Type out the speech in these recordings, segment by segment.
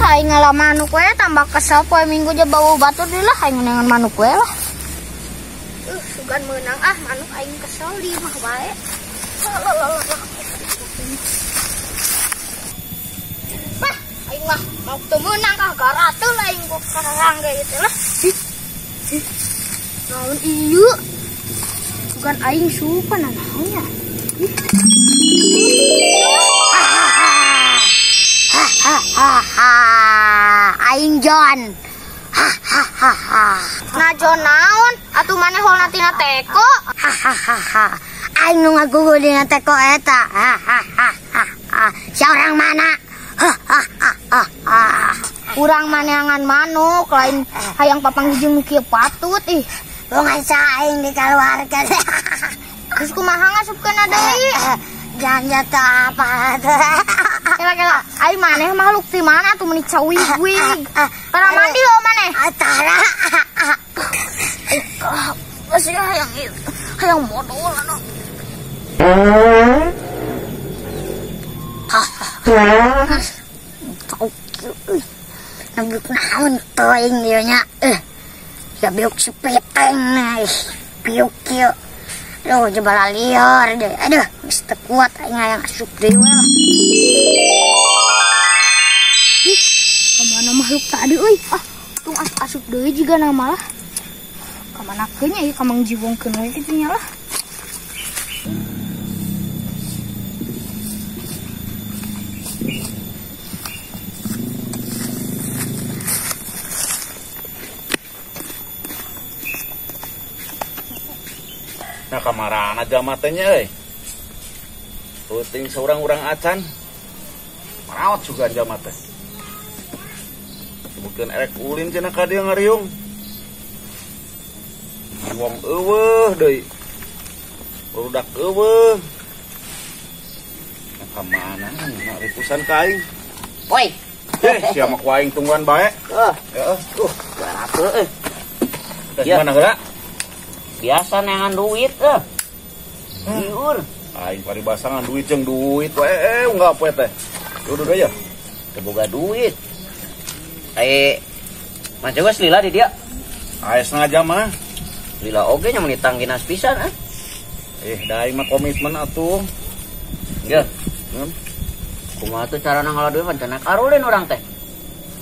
Aing ngalah manuk we tambah kesel poe minggu je bau batur deui lah aing neangan manuk we lah. Sugan meunang ah manuk aing kesel di mah wae. Wah, aing mah mau teu meunang kah garateul aing ku karang ge ieu lah. Naon ieu? Sugan aing suka naon nya. Aing John. Nah John naon? Atuh maneh holna tina teko? Aing nu ngagugu dina teko eta. Sia urang mana? Urang maneangan manuk lain hayang papanggih jeung nu kieu patut ih. Bongan sa aing dikaluarkeun. Terus kumaha ngasupkeun deui? Jangan jatuh apa. Kela-kela, aing maneh makhluk ti mana tuh meni cawig-wig. Tara mandi lo maneh? Tara. Masih hayang hayang modol anu. Nabuk naon teuing ieu nya. Ya biuk sepeteng biuk kieu. Loh, jebala liar deh. Aduh, geus teu kuat aing hayang asup deui we lah. Ih, kamana makhluk tadi euy? Ah, tung asup deui jiga nama lah. Kamana keun nya ieu ka Mang Jiwongkeun we kitu nya lah. Nah kamarana jalma teh nya euy. Peuting saurang-urang acan. Maraot sugan jalma teh. Sebutkeun erek ulin cenah ka dieu ngariung. Wong eueuh deui. Barudak eueuh. Nah kamana nah ripusan ka aing. Woi. Sia mah ku aing tungguan bae. Heeh. Heeh. Garapeu euy. Teh mana heula? Biasa neangan duit eh. Liur. Aing paribasangan duit jeung duit we unggal poe teh. Udah ya. Teu boga duit. Ai maca geus lila di dia. Aya setengah jam mah. Lila oge nya meuni tangginas pisan ah. Da aing mah komitmen atuh. Ye. Kumaha tuh carana ngalah duit pan cenah karulin urang teh.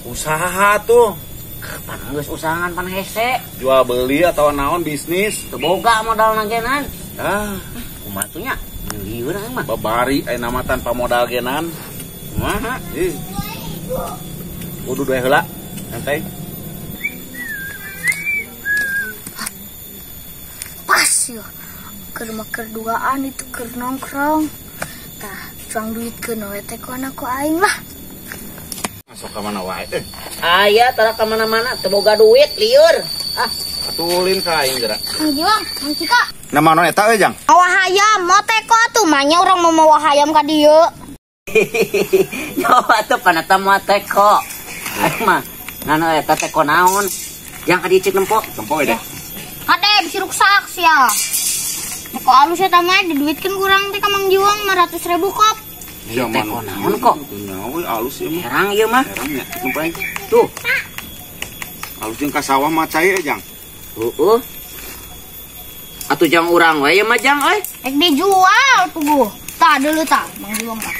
Usaha tuh. Pan geus usahaan pan hese. Jual beli atau naon bisnis. Teu boga modalna genan. Ah, kumaha tuh nya? Lieur aing mah. Babari aya nama tanpa modal genan. Kumaha? Ih. Kudu duwe heula. Santai. Pas yo. Keur mah kerduaan itu keur nongkrong. Tah, cuang duit keun we teh ku anak ku aing lah. Masuk ka mana wae eh. Aya tara ka mana-mana teu boga duit lieur. Ah, atulin ka aing geura. Mang Jiwang, Mang Cika. Nama naon eta we, Jang? Mawa hayam, mo teko atuh mah nya urang mau mawa hayam ka dieu. Yo atuh panata moal teko. Aing mah ngan eta teko naon? Jang ka dieu cik nempo. Nempo we deh. Kade bisi ruksak sia. Teko alus eta mah diduitkeun kurang teh ka Mang Jiwang 500.000 kop. Ya teko naon kok? Naon alus ieu mah. Herang ieu mah. Herang nya, nempo aing. Tuh. Alus jeung ka sawah mah cai Jang. Heeh. Atuh jang urang we ieu mah jang euy. Rek dijual puguh. Tah deuleu tah Mang Jiwang tah.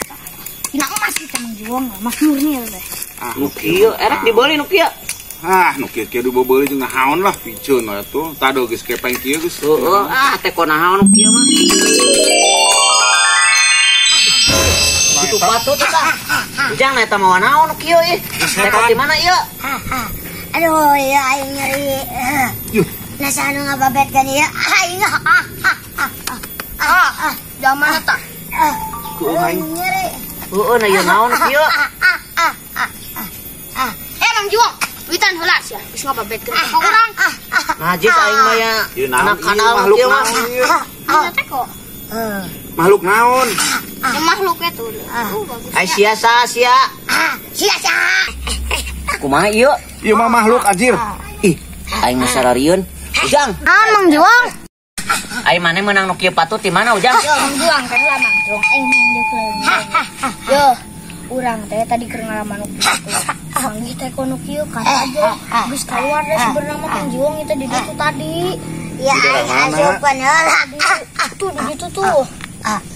Tina emas kita Mang Jiwang, emas murni teh. Ah, nu kieu erek dibeuli nu kieu. Ah, nu kieu-kieu dibeuli jeung naon lah piceun atuh. Tah deui geus kepeng kieu geus. Heeh, ah teko naon nu kieu mah. Itu patut tah. Ujang eta mawa naon nu kieu ih. Teko di mana ieu? Aduh, ya aing nyeri. Yuh. Nah, anu ngababetkeun ieu. Aing. Ah, zaman eta. Ku aing. Nyeri. Heeh, na ieu naon kieu? Mang Jiwang, duitan heula sia. Geus ngababetkeun ka urang. Najis aing mah ya. Anak kanal makhluk naon ieu? Teko. Makhluk naon? Ya makhluknya tuh. Bagus. Ai sia sa sia. Sia sa. Kumaha ieu? Ieu mah makhluk anjir. Ih, aing mah sararieun. Ujang. Ah, Mang Jiwang. Ai maneh meunang nu kieu patut di mana Ujang? Yo, Mang Jiwang teh lah Mang Jiwang aing hayang deui. Yo, urang teh tadi keur ngalaman nu kitu. Manggih teh kono kieu kata aja. Geus keluar deh sebenarnya mah Kang Jiwong itu di ditu tadi. Ya aing asupkeun heula. Tuh di ditu tuh.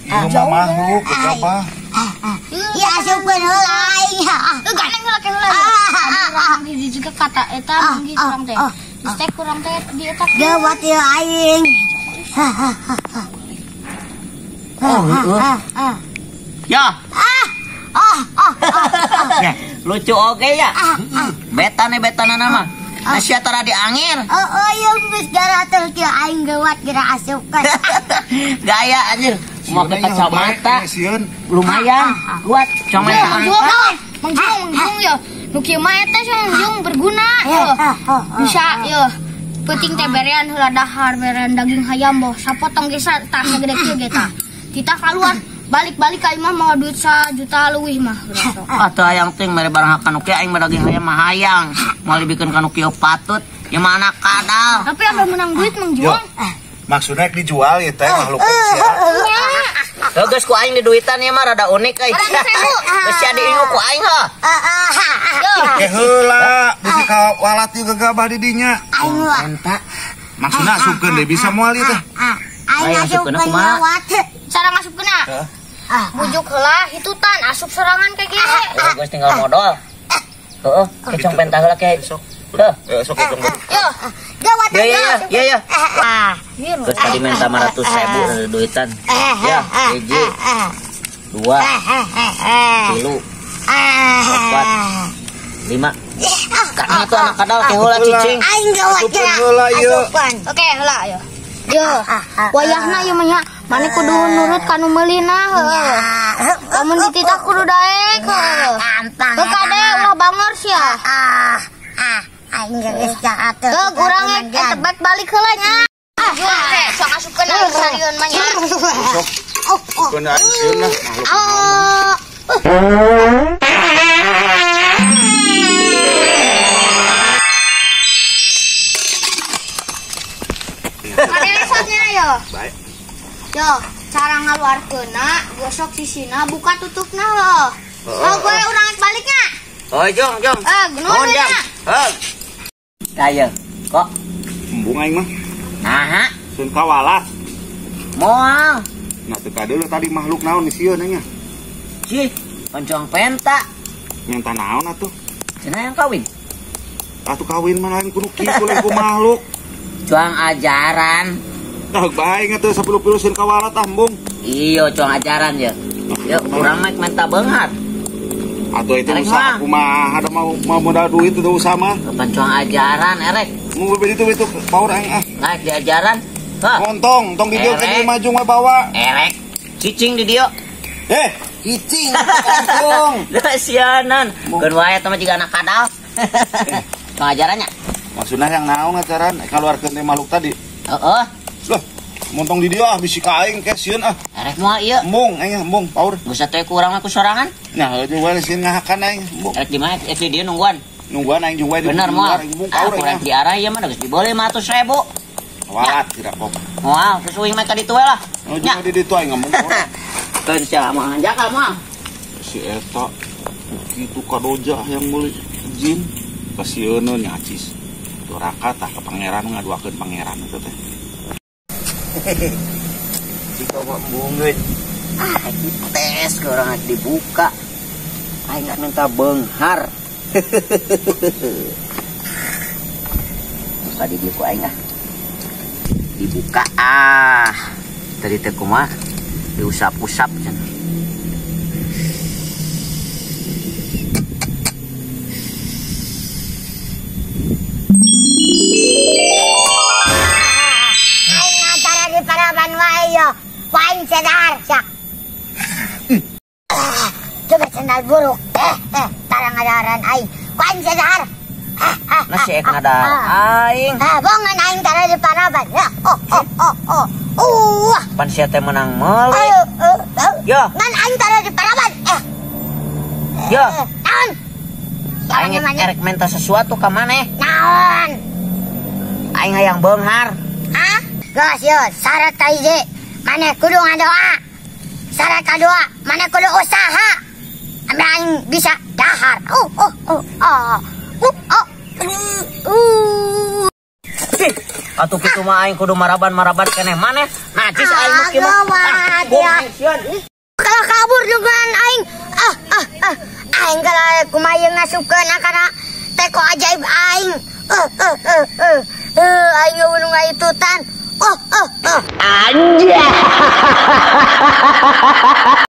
Ieu mah makhluk apa? Ya asupkeun heula aing. Tuh gandeng heula ke heula. Manggih juga kata eta manggih kurang teh. Geus teh kurang teh di eta. Gawat ieu aing. Oh, ya. Ya, lucu oge ya. Betane betana nama. Nah, sia tara diangir. Oh, ieu geus garatul kieu aing gawat geura asupkeun. Gaya anjir. Mau ke kacamata. Lumayan kuat cuma Mang Jiung ya. Nu kieu mah eta Mang Jiung berguna. Bisa ya. Penting teh berean heula dahar, berean daging hayam boh sapotong ge tasna gede kieu ge tah. Kita keluar balik-balik ka imah mau duit 1 juta leuwih mah. Atuh hayang teh mere barang kanu kieu aing mah daging hayam mah hayang. Moal dibikeun kanu kieu patut. Ya mah anak kadal. Tapi apa menang duit Mang Jiung? Maksudnya dijual ya teh makhluk sia. Heuh geus ku aing diduitan ieu mah rada unik euy. Geus sia diingu ku aing heuh. Eh heula bisi ka walat ieu gegabah di dinya. Aing mah. Maksudna asupkeun deui bisa moal ieu teh. Aing asupkeun lewat. Cara ngasupkeunna? Bujuk heula hitutan asup sorangan kayak gini. Heuh geus tinggal modal. Heeh, kecong pentah heula ke. Sok. Heeh, sok kecong. Yo. Gawat. Ya ya. Terus tadi minta 500.000 duitan. Ya, 1 2 3 4 5. Karena tuh anak kadal ke heula cicing. Aing gawat heula ieu. Oke, heula ayo. Yo, wayahna ieu mah nya, mane kudu nurut ka nu meulina heuh. Lamun dititah kudu daek heuh. Gampang. Heuh kade ulah bangor sia. Aing geus jahat. Heuh, urang tebak balik heula nya. Oke, sok asupkeun aing sarieun mah nya. Sok. Asupkeun aing sieun lah makhluk. Baik. Yo, cara ngaluarkeunna gosok sisina buka tutupna heuh. Oh, gue urang baliknya. Oh, jong, jong. Nuhun nya. Heuh. Kaya, kok embung aing mah. Naha, sun kawalat. Moal. Nah, teu kadeuleu tadi makhluk naon di sieun nya. Cih, pancong penta. Nyanta naon atuh? Cenah yang kawin. Atuh kawin mah lain kudu kitu lain ku makhluk. Cuang ajaran. Tah bae atuh 10 pilusin kawalat ah embung. Iyo cuang ajaran ya. Ya urang mah minta beunghar. Atuh itu usaha kumaha ada mau modal duit itu usaha mah. Kapan cuang ajaran erek. Mau beli itu power aing ah. Naik di ajaran. Hah. Montong, tong di dieu ke maju mah bawa. Erek. Cicing di dieu. Cicing kangkung. Lah sianan. Keun wae eta mah jiga anak kadal. Cuang ajarannya. Maksudna yang naon ajaran kaluarkeun teh makhluk tadi. Heeh. Lah, montong di dieu ah bisi ka aing ke sieun ah. Erek moal ieu. Embung aing embung power. Geus teh ku urang mah ku sorangan. Nah, heuh wae sieun ngahakan aing embung. Erek di mana? Erek di dieu nungguan. Nungguan aing jeung wae di bener moal. Embung power aing. Di arah ieu mah geus dibeli 500.000. Walat tidak kok. Moal, geus uing mah ka ditu we lah. Oh, jeung di ditu aing ngomong power. Keun sia mah jakal moal. Si eta kitu kadoja yang meuli jin kasieun nya acis. Doraka tah ka pangeran ngaduakeun pangeran eta teh. Jika mah embungeun. Ah, tes ke orang dibuka. Aing nggak minta beunghar. Buka di dieu ku aing ah. Dibuka ah. Tadi teh kumaha? Diusap-usap cenah. Aing antara di paraban wae yo. Waing cedar sia. Coba sendal buruk. Tarang ngadaran aing. Waing cedar. Nah si ek ngadar aing. Bongan aing tara di paraban. Ya. Oh oh oh oh. Pan sia teh menang meuli. Yo. Ngan aing tara di paraban. Yo. Naon? Aing erek minta sesuatu ka maneh. Naon? Aing hayang beunghar. Hah? Geus yo, syarat ka hiji. Maneh kudu ngadoa. Syarat kadua, maneh kudu usaha. Ambe aing bisa dahar. Atuh kitu mah aing kudu maraban-maraban keneh maneh. Najis aing mah kieu mah. Kalau kabur dengan aing. Aing kalau kumaha ngasupkeun kana teko ajaib aing. Aing eueuh nu ngaitutan. Anjay.